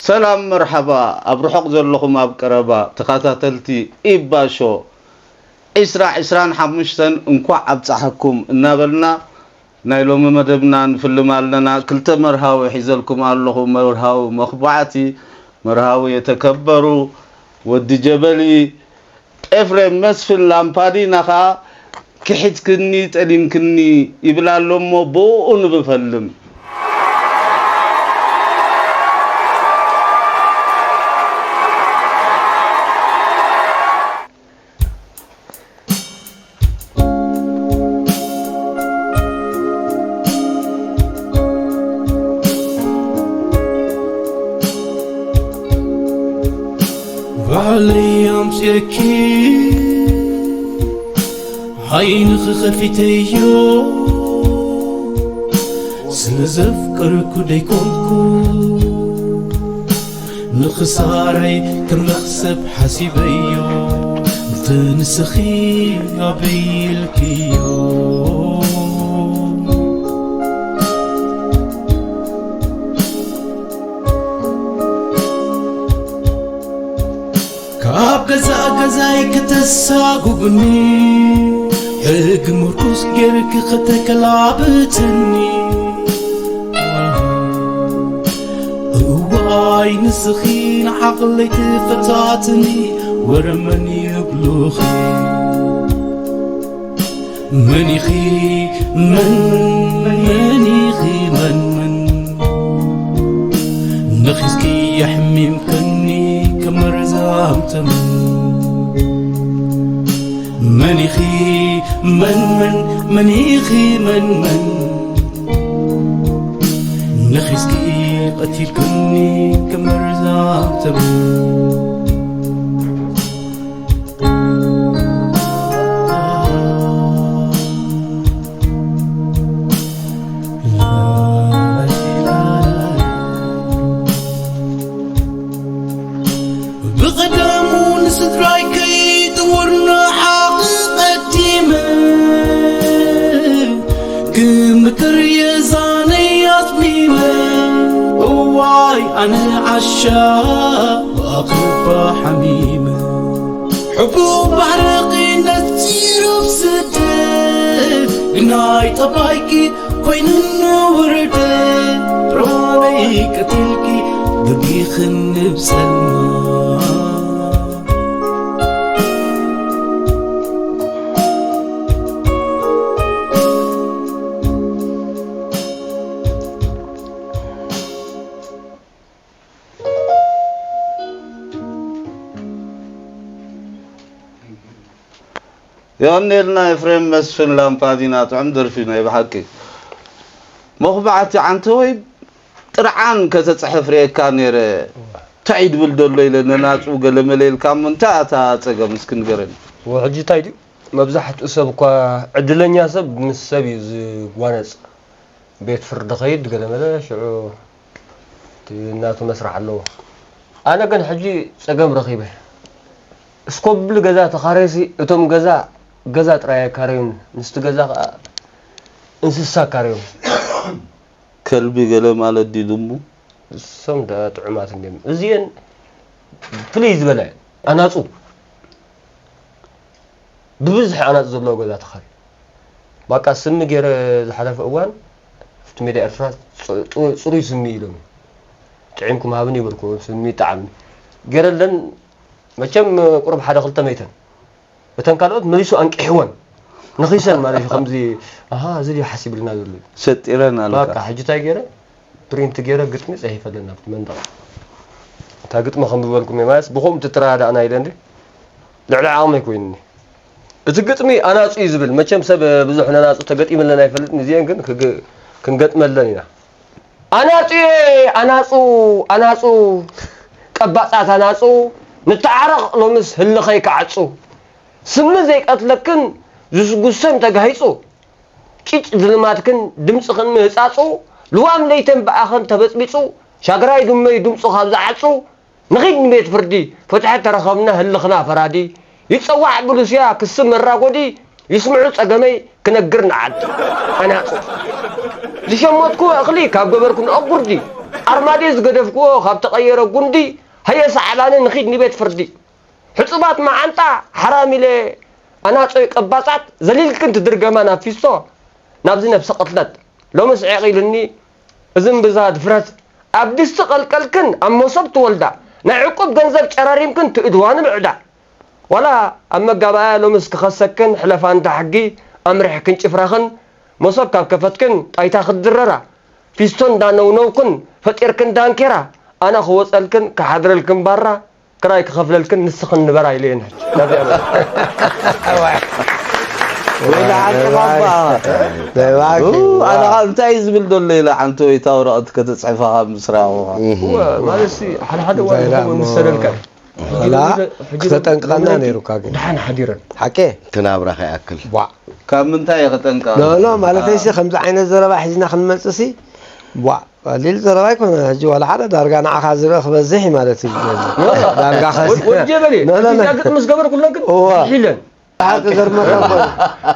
ሰላም መርሓባ፣ ኣብ ርሑቕ ዘለኹም ኣብ ቀረባ ተኸታተልቲ ኢባ ሾ ዕስራ ዕስራን ሓሙሽተን እንኳዕ ኣብፀሐኩም እናበልና፣ ናይ ሎሚ መደብና ንፍልም ኣለና። ክልተ መርሃዊ ሒዘልኩም ኣለኹ። መርሃዊ መኽባዕቲ፣ መርሃዊ የተከበሩ ወዲ ጀበሊ፣ ኤፍሬም መስፍን ላምፓዲና ኸኣ ክሒድክኒ ጠሊምክኒ ይብል ኣሎ እሞ ብእኡ ንብፈልም። ባዕለይ ኣምፅእኪ ዓይንኺ ኸፊተዮ፣ ስለ ዘፍቀርኩ ደይኮንኩ ንኽሳራይ ከም መኽሰብ ሓሲበዮ፣ እንተ ንስኺ ኣበይ ኢልክዮ። ካብ ገዛእ ገዛይ ከተሳጉግኒ፣ ሕጊ ምርኩስ ጌርኪ ከተከላብትኒ። እዋይ ንስኺ ንዓቕለይ ትፈታትኒ፣ ወረ መን ይብሉኺ? መን ኢኺ መን፣ መን ኢኺ መን መን? ነኺስኪ የሕሚምክኒ ከም መርዛም ተመን። መን ኢኺ መን መን፣ መን ኢኺ መን መን? ነኺስኪ ቀቲልክኒ ከም መርዛም ተመን። ብቐደሙ ንስድራይ ከይጥውር ንሓቒ ቀዲመ፣ ክምክር የዛነይ ኣጽሚመ። እዋይ ኣነ ዓሻ ብኣኽባ ሓሚመ። ሕቡእ ባሕሪ ቂነት ነጺሩ ስደት፣ ግናይ ጠባይኪ ኮይኑኒ ውርደት። ብርሃነይ ቀቲልኪ ገቢኽኒ ብጸልማት። የቐንየልና ኤፍሬም መስፍን ላምፓዲና፣ ጥዑም ደርፊ ናይ ብሓቂ። መኹባዕቲ ዓንተወይ ጥርዓን ከተፅሕፍ ርእየካ ነይረ። እንታይ ድብል ደሎ ኢለ ነናፁ ገለመለ ኢልካ እሞ እንታይ እታ ፀገም እስኪ ንገረኒ። ወ ሕጂ እንታይ ድዩ መብዛሕትኡ ሰብ እኳ ዕድለኛ ሰብ ምስ ሰብ እዩ ዝጓነፅ። ቤት ፍርዲ ኸይድ ገለመለ ሽዑ እቲ እናቱ መስርሕ ኣለዎ። ኣነ ግን ሕጂ ፀገም ረኺበ። እስኮብል ገዛ ተኻረሲ እቶም ገዛ ገዛ ጥራይ ኣይካረዩን፣ ምስቲ ገዛ ኸዓ እንስሳ ካረዮም። ከልቢ ገለ ማለት ድዩ ድሙ? እሶም ደኣ ጥዑማት እንድዮም። እዚኤን ፍልይ ዝበለ ኣናጹ ብብዝሒ ኣናጹ ዘለዎ ገዛ ተኻርዩ። ባቃ ስሚ ገይረ ዝሓለፈ እዋን ኣብቲ ሜዳ ኤርትራ ጽ-፣ ጽ-፣ ጽሩይ ስሚ ኢሎም ጥዒምኩም ሃብኒ ይበልኩ። ስሚ ጣዕሚ ገይረለን መቸም ቁሩብ ሓደ ክልተ መይተን። እተን ካልኦት መሊሱ ኣንቂሕወን። ነኺሰን ማለት እዩ። ከምዚ፣ ኣሃ፣ እዚ ድዩ ሓሲብልና ዘሎ? ሰጢረን ኣለካ። ባካ፣ ሕጂ እንታይ ገይረ? ፕሪንት ገይረ ግጥሚ ጽሒፈለን ኣብቲ መንደቕ። እታ ግጥሚ ከንብበልኩም እየ። ማለት ብኸምኡ ትተረዳዳእና ኢለ እንዲ ልዕሊ ዓቕመይ ኮይኑኒ። እቲ ግጥሚ ኣናጹ እዩ ዝብል። መቸም ሰብ ብዙሕ ነናጹ ተገጢምለን ኣይፈልጥን። እዚአን ግን ክግ-፣ ክንገጥመለን ኢና። ኣናጹ፣ ኣናጹ፣ ኣናጹ፣ ቀባጻት ኣናጹ፣ ንተዓረቕ ሎምስ ህልኸይ ክዓጹ። ስሚ ዘይቀትለክን ዝስጉሰን ተጋሂጹ። ጭጭ ዝልማትክን ድምጽኽን ምህጻጹ፣ ልዋም ለይተን ብኣኽን ተበጽቢጹ፣ ሻግራይ ድመይ ድምጹ ካብ ዝዓጹ፣ ንኺድ ንቤት ፍርዲ፣ ፍትሒ ተረኸብና ህልኽና ፈራዲ፣ ይጸዋዕ ብሉስያ ክሲ መራጎዲ፣ ይስምዑ ጸገመይ ክነግር ንዓዲ። ኣናጹ ዝሸመትኩ እኽሊ ካብ ገበርኩ ንኣጉርዲ፣ ኣርማድዮ ዝገደፍክዎ ካብ ተቐየረ ጉንዲ፣ ሃየ ሰዓባኒ ንኺድ ንቤት ፍርዲ። ሕጹባት መዓንጣ ሓራም ኢለ ኣናጾይ ቀባጻት፣ ዘሊልክን ትድርገማ ናብ ፊስቶ፣ ናብዚ ነብሰ ቅትለት። ሎምስ ዕዒቕ ኢሉኒ እዚ እምብዛ ድፍረት፣ ኣብ ድስቲ ቀልቀልክን ኣብ መሶብ ትወልዳ፣ ናይ ዕቁብ ገንዘብ ጨራሪምክን ትእድዋ ንምዕዳ። ዋላ ኣብ መጋባእያ ሎምስ ክኸሰክን ሕለፋ እንዳ ሕጊ ኣምሪሕክን ጭፍራኽን፣ መሶብ ካብ ከፈትክን ጣይታ ክትድረራ፣ ፊስቶ እንዳነውነውክን ፈጢርክን ዳንኬራ፣ ኣነ ክወጸልክን ክሓድረልክን ባራ፣ ክራይ ክኸፍለልክን ንስኽን ንበራ ኢለ እየን ሕጂ። ናብዚኣ መጽእ። ወይዳ ሓቂ ባባ። ናይ ባኪ ኣነ ካብ እንታይ እዩ ዝብል ዘሎ ኢለ ሓንቲ ወይታ ወረቐት ከተፅሕፋ ካብ ምስራቑ። እወ፣ ማለት ሲ ሓደ ሓደ እዋን እንታይ ኢላ ዝኸውን እሞ ዝሰለልካ እዩ። ሕጂ ላ ሎሚ ዘ- ሕጂ ሎሚ ክተጠንቅቐና ሎሚ ነይሩካ ግን። ደሓን ሓዲረን። ሓቂ ክናብራ ከይኣክል ቧዕ ካብ ምንታይ ይኸጠንቀ ኖ ኖ ማለት ሲ ከምዚ ዓይነት ዘረባ ሒዝና ክንመፅእ ሲ ቧዕ ቀሊል ዘረባ ኣይኮነ። ሕጂ ዋላ ሓደ ዳርጋ ንዓኻ ዝርኢ ክበዝሕ እዩ ማለት እዩ። ዳርጋ ኸዚ ወድ- ወጀበሌ ኖ፣ ኖ፣ ኖ። እዛ ግጥሚ ዝገበርኩለን ግን እዋ። ሒለን ሓቂ ገርመካ እኮ እዩ።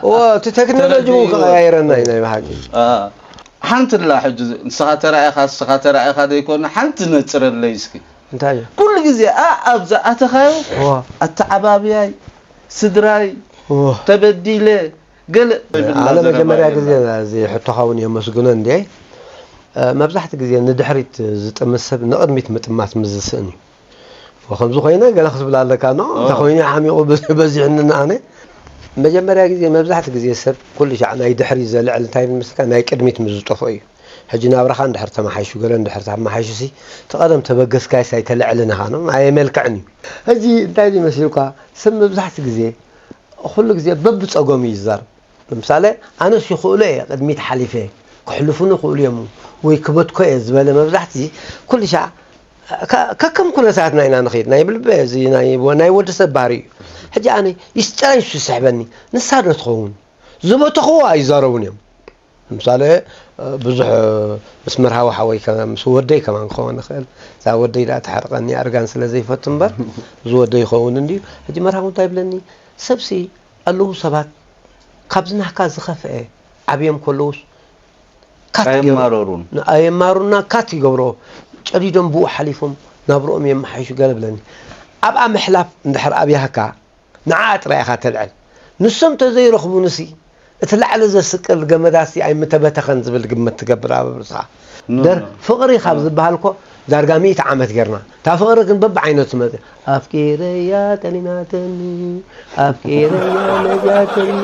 እዎ እቲ ቴክኖሎጂ እውን ከቐያይረና እዩ ናይ ብሓቂ። ሓንቲ ላ ሕጂ ንስኻ ተራኢኻ ንስኻ ተራኢኻ ዘይኮነ ሓንቲ ነፅረለይ እስኪ። እንታይ እዩ? ኩሉ ግዜ ኣ ኣብ ዝኣተኻዮ እዎ ኣተዓባብያይ ስድራይ እዎ ተበዲለ ገለ ኣነ መጀመርያ ግዜ እዚ ሕቶኻ እውን የመስግኖ እንዴ። መብዛሕቲ ግዜ ንድሕሪት ዝጥምት ሰብ ንቕድሚት ምጥማት ምስ ዝስእን እዩ። ከምዚ ኮይነ ገለ ክትብል ኣለካ ኖ እንተ ኮይኑ ሓሚቑ በዚሕኒ ኣነ። መጀመርያ ግዜ መብዛሕቲ ግዜ ሰብ ኩሉ ሻዕ ናይ ድሕሪ ዘልዕል እንታይ ይብል መስልካ ናይ ቅድሚት ምስ ዝጠፍኦ እዩ። ሕጂ ናብራኻ እንድሕር ተመሓይሹ ገለ እንድሕር ተመሓይሹ ሲ እቲ ቀደም ተበገስካይስ ኣይተልዕልን ኢኻ ኖ ኣየመልክዕን እዩ። ሕጂ እንታይ ይመስልካ ሰብ መብዛሕቲ ግዜ ኩሉ ግዜ በብፀገሙ እዩ ዝዛረብ። ንምሳሌ ኣነስ ይኽእሎ እየ ቅድሚት ሓሊፈ ክሕልፉኒ ይኽእሉ እዮም ወይ ክበትኮ እየ ዝበለ መብዛሕቲ ኩሉ ሻዕ ከ- ከከም ኩነታትና ኢና ንኸይድ ናይ ብልበ እዚ ናይ ናይ ወዲ ሰብ ባህሪ እዩ። ሕጂ ኣነ ይስጥረኝ እሱ ይስሕበኒ ንሳ ዶ ትኸውን ዝበተኽዎ ኣይዛረቡን እዮም። ንምሳሌ ብዙሕ ምስ መርሃዊ ሓወይ ከ- ምስ ወደይ ከማን ክኸውን ይኽእል እዛ ወደይ ዳ ተሓርቀኒ ኣርጋን ስለ ዘይፈቱ እምበር እዚ ወደይ ይኸውን እንድዩ። ሕጂ መርሃዊ እንታይ ይብለኒ ሰብሲ ኣለዉ ሰባት ካብዚ ናህካ ዝኸፍአ ዓብዮም ከለዉስ ካት ይገብሮ- ኣይማረሩን ኣየማሩና ካት ይገብሮ ጨዲዶም ብኡ ሓሊፎም ናብርኦም የመሓይሹ ገለ ብለኒ ኣብኣ ምሕላፍ እንድሕር ኣብያህካ ንዓኣ ጥራይ ኢኻ ተልዕል ንሶም ተዘይረኽቡንሲ እቲ ላዕሊ ዘስቅል ገመዳሲ ኣይምተበተኸን ዝብል ግምት ትገብር ኣብ ርእስኻ ኖ፣ ደር ኖ። ፍቕሪ ካብ ዝበሃል እኮ ዳርጋ ሚእቲ ዓመት ጌርና እታ ፍቕሪ ግን በብዓይነቱ ትመፅእ ኣፍቂረያ ጠሊማተኒ ኣፍቂረያ ነጃተኒ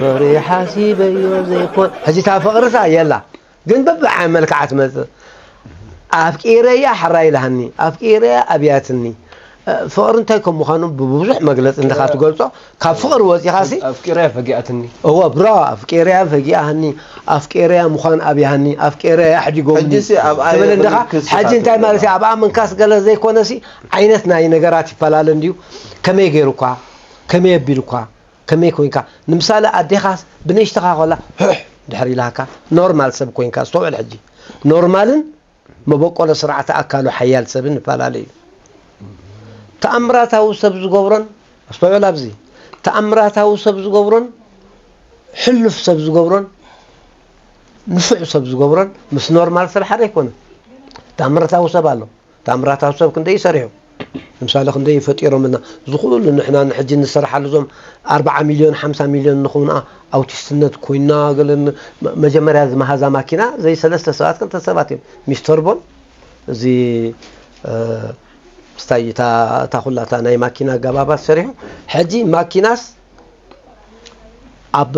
ፍቕሪ ሓሲበዮ ዘይኮን ሕጂ እታ ፍቕርሳ የላ ግን በብዓ መልክዓ ትመፅእ ኣፍቂረያ ሕራይ ኢላሃኒ ኣፍቂረያ ኣብያትኒ ፍቕሪ እንታይ ከም ምዃኑ ብብዙሕ መግለፂ እንድኻ ትገልፆ ካብ ፍቕሪ ወፂኻሲ ኣፍቂረያ ፈጊኣትኒ እወ ብራዋ ኣፍቂረያ ፈጊኣሃኒ ኣፍቂረያ ምዃን ኣብያሃኒ ኣፍቂረያ ኣሕዲጎምኒ ሕጂሲ ኣብኣ ትብል እንድኻ የኽልክስ ኢኻ ሕጂ እንታይ ትብል ማለት እዩ ዘለኻ። ኣብኣ ምንካስ ገለ ዘይኮነሲ ዓይነት ናይ ነገራት ይፈላለ እንድዩ ከመይ ገይሩኳ ከመይ ኣቢሉኳ ከመይ ኮይንካ ንምሳሌ ኣዴኻስ ብንእሽተኻ ኮላ ሕሕ ድሕር ኢላካ ኖርማል ሰብ ኮይንካ ዝተውዕል ሕጂ ኖርማልን መበቆሎ ስርዓተ ኣካሉ ሓያል ሰብን ይፈላለ እዩ። ተኣምራታዊ ሰብ ዝገብሮን ኣስተውዕል ኣብዚ ተኣምራታዊ ሰብ ዝገብሮን ሕሉፍ ሰብ ዝገብሮን ንፉዕ ሰብ ዝገብሮን ምስ ኖርማል ሰብ ሓደ ኣይኮነን። ተኣምራታዊ ሰብ ኣሎ። ተኣምራታዊ ሰብ ክንደይ እዩ ሰሪሑ ንምሳሌ ክንደይ ፈጢሮምልና እዚ ኩሉ ንሕና ንሕጂ ንሰርሓሉ እዞም ኣርብዓ ሚልዮን ሓምሳ ሚልዮን ንኹንኣ ኣውቲስትነት ኮይና ገለ መጀመርያ ዝመሃዛ ማኪና ዘይ ሰለስተ ሰባት ክልተ ሰባት እዮም ሚስተር ቦን እዚ ስታይ እታ ኩላታ ናይ ማኪና ኣገባባት ሰሪሑ ሕጂ ማኪናስ ኣብ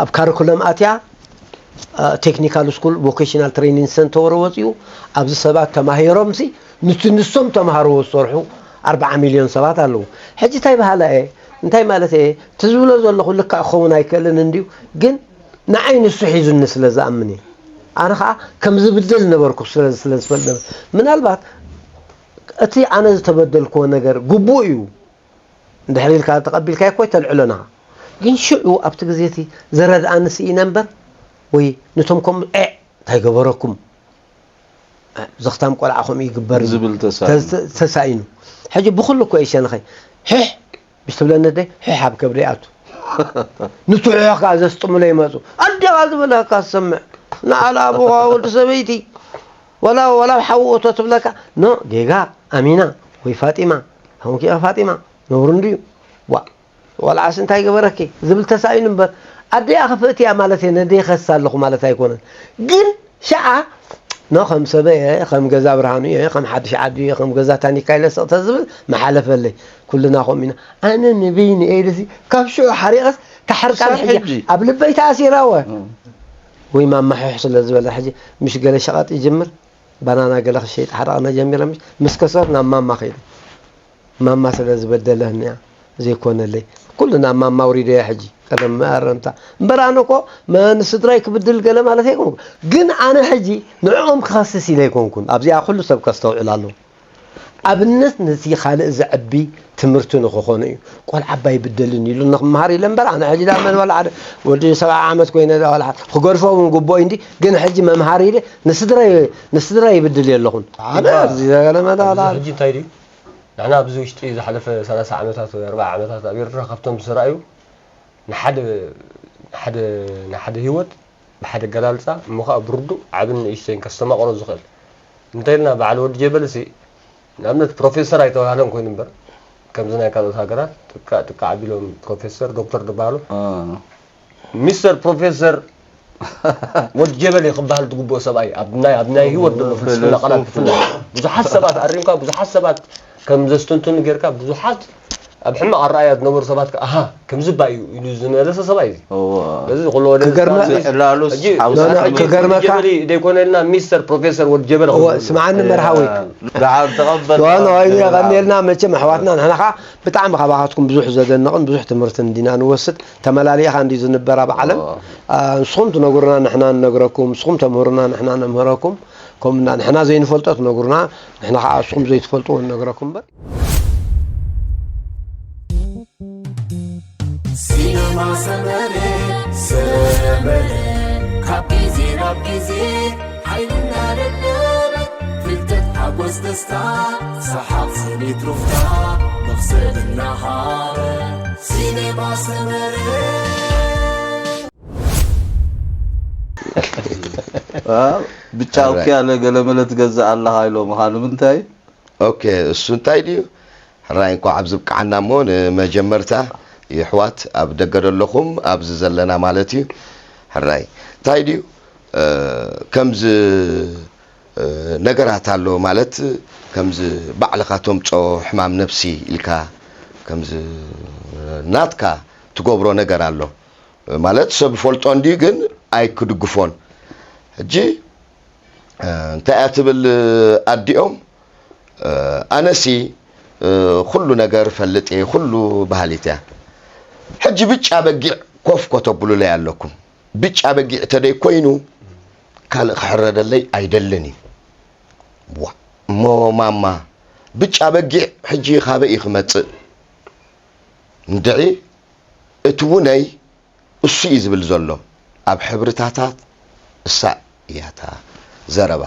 ኣብ ካሪኩለም ኣትያ ቴክኒካል ስኩል ቮኬሽናል ትሬኒንግ ሰንተር ወፂኡ ኣብዚ ሰባት ተማሂሮም ሲ ንቲ ንሶም ተምሃርዎ ዝሰርሑ ኣርብዓ ሚልዮን ሰባት ኣለዉ። ሕጂ እንታይ በሃላ እየ እንታይ ማለት እየ እቲ ዝብሎ ዘለኹ ልክዕ ክኸውን ኣይክእልን እንድዩ ግን ንዓይ ንሱ ሒዙኒ ስለ ዝኣምን እየ። ኣነ ከዓ ከም ዝብደል ነበርኩ ስለ ዝፈልጥ ነበር። ምናልባት እቲ ኣነ ዝተበደልክዎ ነገር ግቡእ እዩ እንድሕር ኢልካ ተቐቢልካዮ እኮ ኣይተልዕሎን ኢኻ። ግን ሽዑ ኣብቲ ግዜ እቲ ዘረድኣኒ ስኢነ እምበር ወይ ነቶም ከምኡ ዔዕ እንታይ ገበረኩም ዘኽታም ቆልዓ ከምኡ ይግበር እዩ ዝብል ተሳኢኑ። ተሳኢኑ። ሕጂ ብኹሉ እኮ እዩ ሸነኸይ ሕሕ ምስ ትብለኒ ኣደይ ሕሕ ኣብ ከብደይ ኣቱ ንትሕሕ ከዓ ዘስጥምሎ ይመፁ ኣዴኻ ዝበለካ ዝሰምዕ ንዓል ኣቦኻ ወዲ ሰበይቲ ወላ ወላ ሓውኡ እቶ ትብለካ ኖ ጌጋ ኣሚና ወይ ፋጢማ ሆንኪ ፋጢማ ነውሩ እንድዩ ዋ ዋልዓስ እንታይ ገበረኪ ዝብል ተሳኢኑ እምበር ኣደያ ክፍእቲ እያ ማለት እየ ነደይ ከሳ ኣለኹ ማለት ኣይኮነን ግን ሸዓ ኖ ከም ሰበ እየ ከም ገዛ ብርሃኑ እየ ከም ሓድሽ ዓዲ እየ ከም ገዛ ታኒካ ኢለ ስቕ ተዝብል መሓለፈለይ ኩልና ከምኡ ኢና ኣነ ንበይኒ እየ ኢልሲ ካብ ሽዑ ሓሪቐስ ታሕርቃን ሕጂ ኣብ ልበይ ተኣሲራወ ወይ ማማሕሕ ስለ ዝበለ ሕጂ ምሽ ገለ ሸቐጥ ይጅምር ባናና ገለ ክሸይጥ ሓደ ቅነ ጀሚረ ምሽ ምስ ከሰር ናብ ማማ ከይደ ማማ ስለ ዝበደለህኒ እያ ዘይኮነለይ ኩሉ ናብ ማማ ኣውሪደያ ሕጂ ቀደም መኣረምታ እምበር ኣነ እኮ ንስድራይ ክብድል ገለ ማለት ኣይኮንኩ ግን ኣነ ሕጂ ንዕኦም ክኸስስ ኢለ ኣይኮንኩን ኣብዚኣ ኩሉ ሰብ ከስተውዕል ኣለዎ ኣብነት ነቲ ካልእ ዘዕቢ ትምህርቲ ንክኾኖ እዩ። ቆልዓ ኣባ ይብደልን ኢሉ ንክምሃር ኢለ እምበር ኣነ ሕጂ ዳ መን ወላ ሓደ ወዲ ሰብዓ ዓመት ኮይነ ዳ ወላ ሓደ ክገድፎ እውን ግቡእ እዩ እንዲ ግን ሕጂ መምሃሪ ኢለ ንስድራይ ንስድራይ ይብድል የለኹን። ኣነ ኣብዚ ዘገለ መዳ ወላ ሓደ ሕጂ እንታይ ድዩ ንሕና ኣብዚ ውሽጢ ዝሓለፈ ሰላሳ ዓመታት ወይ ኣርብዓ ዓመታት ኣብ ኤርትራ ካብቶም ዝተራእዩ ንሓደ ንሓደ ንሓደ ህይወት ብሓደ ኣገላልጻ እሞ ኸኣ ብርዱእ ዓብን ንእሽተይን ከስተማቕሮ ዝኽእል እንተኢልና በዓል ወዲ ጀበልሲ ንኣብነት ፕሮፌሰር ኣይተባህለን ኮይኑ እምበር ከምዚ ናይ ካልኦት ሃገራት ጥቃ ጥቃ ኣቢሎም ፕሮፌሰር ዶክተር ዝበሃሉ ሚስተር ፕሮፌሰር ወዲ ጀበል እዩ ክበሃል ዝግብኦ ሰብኣይ ኣብ ናይ ኣብ ናይ ህይወት ዘሎ ፍልስፍና ቃላት ብፍላይ ብዙሓት ሰባት ኣሪምካ ብዙሓት ሰባት ከም ዘስተንትኑ ጌርካ ብዙሓት ኣብ ሕማቕ ኣረኣያ ዝነበሩ ሰባት ከኣ ኣሃ ከምዚ እባ እዩ ኢሉ ዝመለሰ ሰብኣይ እዚ እዚ ኩሎ ወደ ክገርመ- ሕጂ ክገርመካ ዘይኮነ ኢልና ሚስተር ፕሮፌሰር ወዲ ጀበል እወ ስምዓኒ መርሃዊ ደሓን ተቐበል ዋን ዋይኒ ቀኒልና መቸም ኣሕዋትና ንሕና ከዓ ብጣዕሚ ካባኻትኩም ብዙሕ ዘደንቕን ብዙሕ ትምህርትን እንዲና ንወስድ ተመላሊእኻ እንዲ ዝንበር ኣብ ዓለም ንስኹም ትነግሩና ንሕና ንነግረኩም ንስኹም ተምህሩና ንሕና ነምህረኩም ከምኡ ንሕና ዘይንፈልጦ ትነግሩና ንሕና ከዓ ንስኹም ዘይትፈልጥዎ ንነግረኩም እምበር ሲነማ ሰመረ ሰመረ ካብ ግዜ ናብ ግዜ ሓይልና ለለበ ፍልጠት ሓጎስ ደስታ ሰሓቕ ስኒት ሩፍታ መኽሰብ እናሃበ ሲነማ ሰመረ ብጫ ውክያለ ገለመለ ትገዝእ ኣለኻ ኢሎምኻ ንምንታይ ኦኬ እሱ እንታይ ድዩ ሕራይ እንኳዕ ኣብዚ ብቅዓና እሞ ንመጀመርታ የሕዋት ኣብ ደገ ዘለኹም ኣብዚ ዘለና ማለት እዩ ሕራይ እንታይ ድዩ ከምዚ ነገራት ኣሎ ማለት ከምዚ ባዕልኻ ተምፅኦ ሕማም ነብሲ ኢልካ ከምዚ ናትካ ትገብሮ ነገር ኣሎ ማለት ሰብ ይፈልጦ እንድዩ ግን ኣይክድግፎን ሕጂ እንታይ እያ ትብል ኣዲኦም ኣነሲ ኩሉ ነገር ፈልጥ እየ ኩሉ ባህሊት እያ ሕጂ ብጫ በጊዕ ኮፍ ኮተብሉለይ ኣለኩም ብጫ በጊዕ ተደይ ኮይኑ ካልእ ክሕረደለይ ኣይደልን እዩ ዋ እሞ ማማ ብጫ በጊዕ ሕጂ ካበይ እዩ ክመፅእ እንድዒ እቲ ውነይ እሱ እዩ ዝብል ዘሎ ኣብ ሕብርታታት እሳ እያታ ዘረባ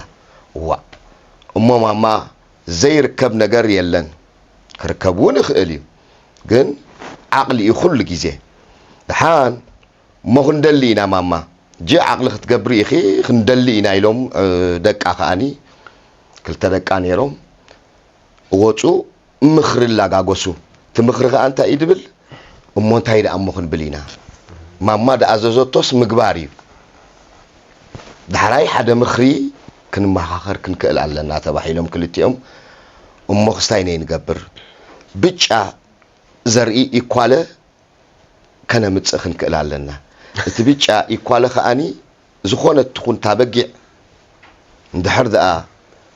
ዋእ እሞ ማማ ዘይርከብ ነገር የለን ክርከብ እውን ይኽእል እዩ ግን ዓቕሊ እዩ ኩሉ ግዜ ደሓን እሞ ክንደሊ ኢና ማማ ጂ ዓቕሊ ክትገብሪ ኢኺ ክንደሊ ኢና ኢሎም ደቃ ከኣኒ ክልተ ደቃ ነይሮም እወፁ ምኽሪ ላጋጎሱ። እቲ ምኽሪ ከኣ እንታይ እዩ ድብል? እሞ እንታይ ደኣ እሞ ክንብል ኢና? ማማ ደኣዘዘቶስ ምግባር እዩ። ዳሕራይ ሓደ ምኽሪ ክንመኻኸር ክንክእል ኣለና ተባሂሎም ክልቲኦም። እሞ ክስታይ ነይ ንገብር? ብጫ ዘርኢ ኢኳለ ከነምጽእ ክንክእል ኣለና። እቲ ብጫ ኢኳለ ከኣኒ ዝኾነት ትኹን እታ በጊዕ እንድሕር ደኣ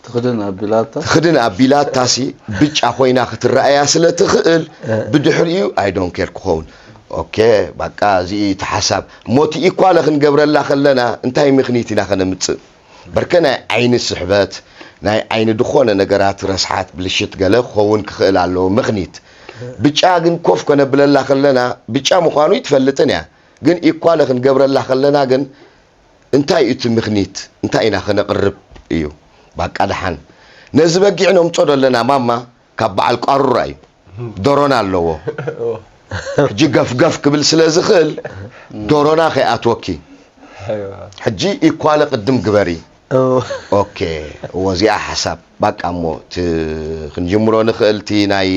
ትኽድን ኣቢላታ ትኽድን ኣቢላታሲ ብጫ ኮይና ክትረኣያ ስለ ትኽእል ብድሕሪኡ I don't care ክኸውን ኦኬ ባቃ እዚ እዩ እቲ ሓሳብ ሞቲ ኢኳለ ክንገብረላ ከለና እንታይ ምኽኒት ኢና ከነምጽእ በርከ ናይ ዓይኒ ስሕበት ናይ ዓይኒ ድኾነ ነገራት ረስሓት ብልሽት ገለ ክኸውን ክኽእል ኣለዎ ምኽኒት ብጫ ግን ኮፍ ከነብለላ ከለና ብጫ ምዃኑ ይትፈልጥን እያ ግን ኢኳለ ክንገብረላ ከለና ግን እንታይ እዩ እቲ ምኽኒት እንታይ ኢና ከነቕርብ እዩ ባቃ ደሓን ነዚ በጊዕ ነምጾ ዶ ኣለና ማማ ካብ በዓል ቋሩራ እዩ ዶሮና ኣለዎ ሕጂ ገፍገፍ ክብል ስለ ዝኽእል ዶሮና ከይኣትወኪ ሕጂ ኢኳለ ቅድም ግበሪ ኦኬ፣ እወ፣ እዚኣ ሓሳብ ባቃ እሞ እቲ ክንጅምሮ ንኽእል፣ እቲ ናይ፣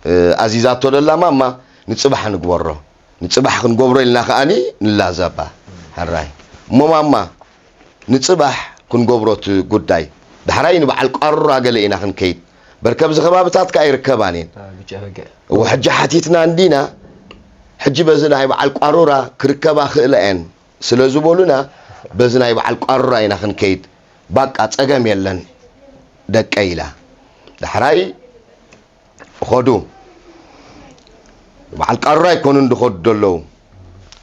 እ፣ ኣዚዛቶ ደላ ማማ ንጽባሕ ንግበሮ። ንጽባሕ ክንገብሮ ኢልና ከኣኒ ንላዘባ። ሕራይ። እሞ ማማ፣ ንጽባሕ ክንገብሮ እቲ ጉዳይ። ዳሕራይ ንበዓል ቋሩራ ገለ ኢና ክንከይድ። በርከ ኣብዚ ከባብታት ከኣ ይርከባን እየን። አ፣ ብጫ በጊዕ። እወ፣ ሕጂ ሓቲትና እንዲና፣ ሕጂ በዚ ናይ በዓል ቋሩራ ክርከባ ክእላ እየን ስለ ዝበሉና፣ በዚ ናይ በዓል ቋሩራ ኢና ክንከይድ። ባቃ ጸገም የለን ደቀይ ኢላ። ዳሕራይ ኸዱ። በዓል ቃሩራ ኣይኮኑን ድኸዱ ዘለዉ።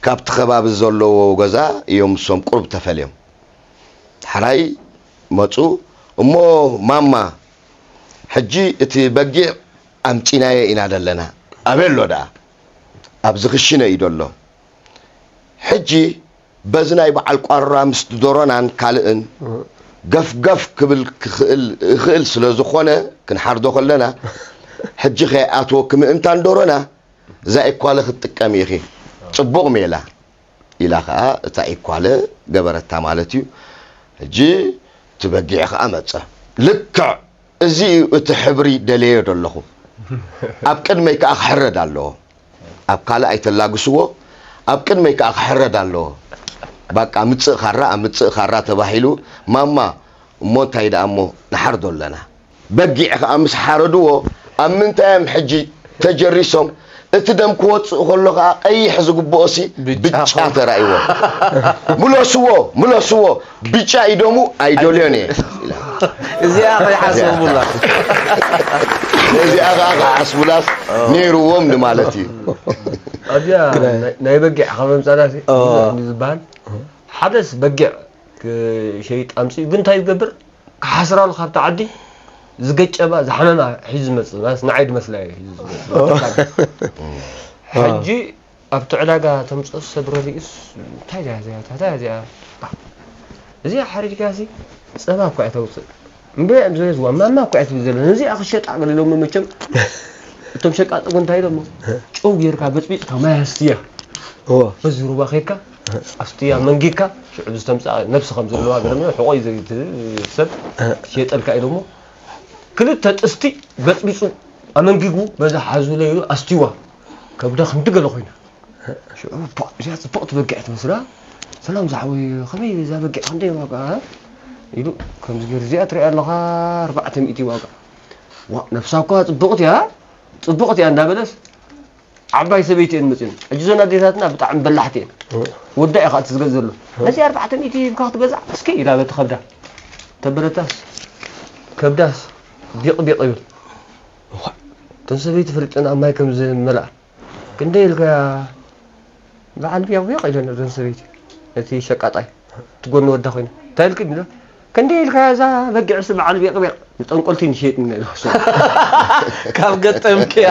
ካብቲ ከባቢ ዘለዎ ገዛ እዮም፣ እሶም ቁሩብ ተፈልዮም። ዳሕራይ መጹ። እሞ ማማ፣ ሕጂ እቲ በጊዕ ኣምጺናዮ ኢና ደለና። ኣበይ ኣሎ ደኣ? ኣብዚ ክሽነ እዩ ደሎ። ሕጂ በዚ ናይ በዓል ቋራ ምስቲ ዶሮናን ካልእን ገፍገፍ ክብል ክኽእል፣ ይኽእል ስለ ዝኾነ፣ ክንሓርዶ ከለና፣ ሕጂ ከይኣትወኪ ምእንታን ዶሮና፣ እዛ ኢኳለ ክትጥቀሚ ኢኺ። ጽቡቕ ሜላ፣ ኢላ ኸኣ እታ ኢኳለ ገበረታ ማለት እዩ። ሕጂ እቲ በጊዕ ኸኣ መጸ። ልክዕ እዚ እዩ እቲ ሕብሪ ደልየዮ ደለኹ። ኣብ ቅድመይ ከኣ ክሕረድ ኣለዎ። ኣብ ካልእ ኣይተላግስዎ፣ ኣብ ቅድመይ ከኣ ክሕረድ ኣለዎ። ባቃ ምጽእ ካራ፣ ኣብ ምጽእ ካራ ተባሂሉ፣ ማማ፣ እሞ እንታይ ደኣ እሞ ንሓርዶ ኣለና። በጊዕ ከኣ ምስ ሓረድዎ፣ ኣብ ምንታይ እዮም ሕጂ ተጀሪሶም? እቲ ደም ክወጽእ ከሎ ከኣ ቀይሕ ዝግብኦሲ ብጫ ብጫ ኾነ። ተራእይዎ። ምለስዎ፣ ምለስዎ፣ ብጫ እዩ ደሙ ኣይደልዮን እየ። ኢላ። እዚኣ ከይሓሰቡላ። ነዚኣ ከኣ ክሓስቡላስ ነይርዎም ንማለት እዩ። ኣብዚኣ ናይ፣ ናይ በጊዕ ካብ ኣምጻና ሲ፣ ኦ። ብዙሕ እንዲ ዝበሃል፣ ሓደስ በጊዕ ክሸይጥ ኣምጺኡ፣ ግን እንታይ ዝገብር? ክሓስራሉ ካብቲ ዓዲ ዝገጨባ፣ ዝሓመማ ሒዙ ዝመጽእ፣ ማለት ንዓይ ድመስላ እዩ ሒዙ ዝመጽእ። ሕጂ ኣብቲ ዕዳጋ ተምጽኦ ሰብ ረዲኡስ፣ እንታይ እያ እዚኣ? እንታይ እያ እዚኣ? እዚኣ ሓሪድካሲ ጸባ እኳ እያ ተውጽእ። እምበይ እዮም ዝገዝዋ? ማማ እኳ እያ ትብል ዘለና። እዚኣ ክሸጣ ገለ ኢሎሞ መቸም፣ እቶም ሸቃጢ እውን እንታይ ኢሎሞ? ጨው ጌርካ በጽቢጽካ ማይ ኣስትያ። እዎ። በዚ ሩባ ኬድካ ኣስትያ መንጊግካ፣ ሽዑ ብዝተምጽኣ ነብሲ ከም ዘለዋ ገረመ፣ ሕቖ እዩ ዘይ-፣ ሰብ ክሸጠልካ ኢሎሞ። ክልተ ጥስቲ በጽቢጹ ኣመንጊጉ፣ በዛ ሓዙለ ኢሉ ኣስትይዋ። ከብዳ ክንዲ ገለ ኮይና። ሽዑ፣ ፖ፣ እዚኣ ጽብቕቲ በጊዕ ትመስላ። "ሰላም ዝሓወይ፣ ከመይ እዛ በጊዕ ክንደይ ዋጋ?" ኢሉ፣ ከምዚ ገይሩ፣ "እዚኣ ትሪኣ ኣለኻ፣ ኣርባዕተ ሚእቲ ዋጋ." "ዋ፣ ነብሳ እኳ ጽብቕቲ እያ፣ ጽብቕቲ እያ" እንዳበለስ፣ ዓባይ ሰበይቲ እየን መጺኦን። ሕጂ እዘን ኣዴታትና ብጣዕሚ በላሕቲ እየን። ወዳ እዩ ከኣ እቲ ዝገዝእ ዘሎ። "ነዚ ኣርባዕተ ሚእቲ ሂብካ ክትገዝኣ እስኪ?" ኢላ በቲ ከብዳ ተበለታስ፣ ከብዳስ ቢቕ ቢቕ ይብል። እዋ፣ እተን ሰበይቲ ፈሊጠን ኣብ ማይ ከም ዝመልኣ። "ክንደይ ኢልካያ?" በዓል ቢቕቢቕ ኢለን እዘን ሰበይቲ ነቲ ሸቃጣይ፣ እቲ ጎኒ ወዳ ኮይነ። "እንታይ ኢልክን?" ኢለ፣ "ክንደይ ኢልካያ እዛ በጊዕሲ በዓል ቢቕቢቕ?" "ንጠንቆልቲ ንሸይጥ ኢና" ኢለ። ካብ ገጠምክያ።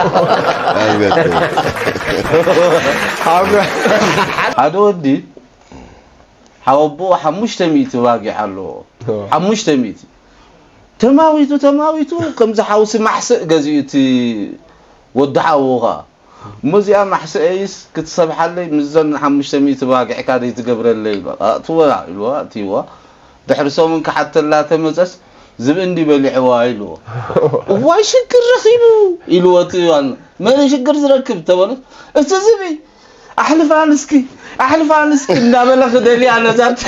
ኣብ ገጠም። ሓደ ወዲ ሓወቦ ሓሙሽተ ሚእቲ ባጊዕ ኣለዎ። ኦ። ሓሙሽተ ሚእቲ። ተማዊቱ፣ ተማዊቱ፣ ከምዚ ሓውሲ ማሕስእ ገዚኡ እቲ ወዲ ሓውኻ። "እሞ እዚኣ ማሕስአይስ ክትሰብሓለይ ምስዘን ሓሙሽተ ሚእቲ ባጊዕካ ደይ ትገብረለይ?" ኢልዋ። "ኣእትዋ" ኢልዋ፣ ኣእትይዋ። ድሕሪ ሰሙን ክሓተላ ተመጸስ፣ "ዝብኢ እንዲ በሊዕዋ" ኢልዎ። "እዋይ፣ ሽግር ረኺቡ" ኢልዎ እቲ ዋና። "መን ሽግር ዝረክብ?" ተበለ። "እቲ ዝብኢ፣ ኣሕልፋን እስኪ፣ ኣሕልፋን እስኪ" እንዳበለ ክደልያ ነዛት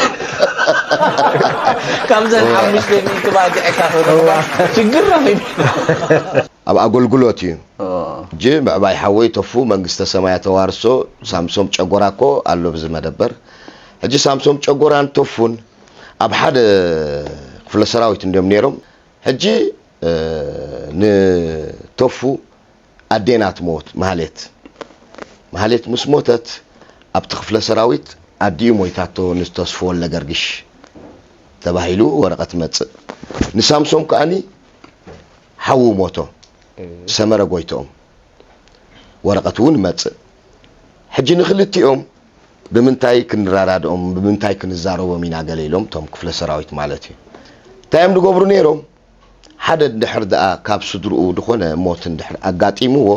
ካብዘን ሓሙሽተ ሚእቲ ባጊዕካ ክረኽባ ሽግር ረኺቡ። ኣብ ኣገልግሎት እዩ። ኦ። ሕጂ ምዕባይ ሓወይ ተፉ መንግስተ ሰማያ ተዋርሶ፣ ሳምሶም ጨጎራ እኮ ኣሎ ብዚ መደበር። ሕጂ ሳምሶም ጨጎራን ተፉን ኣብ ሓደ ክፍለ ሰራዊት እንድዮም ነይሮም። ሕጂ፣ እ፣ ንተፉ ኣዴና ትሞት፣ ማህሌት። ማህሌት ምስ ሞተት ኣብቲ ክፍለ ሰራዊት ኣዲኡ ሞይታቶ ንተስፉ ወልደገርግሽ ተባሂሉ ወረቐት መጽእ። ንሳምሶም ከኣኒ ሓዉ ሞቶ፣ እ። ሰመረ ጎይትኦም። ወረቐት እውን መጽእ። ሕጂ ንኽልቲኦም ብምንታይ ክንረዳድኦም፣ ብምንታይ ክንዛረቦም ኢና ገለ ኢሎም፣ እቶም ክፍለ ሰራዊት ማለት እዩ። እንታይ እዮም ዝገብሩ ነይሮም? ሓደ እንድሕር ደኣ ካብ ስድርኡ ዝኾነ ሞት እንድሕር ኣጋጢምዎ፣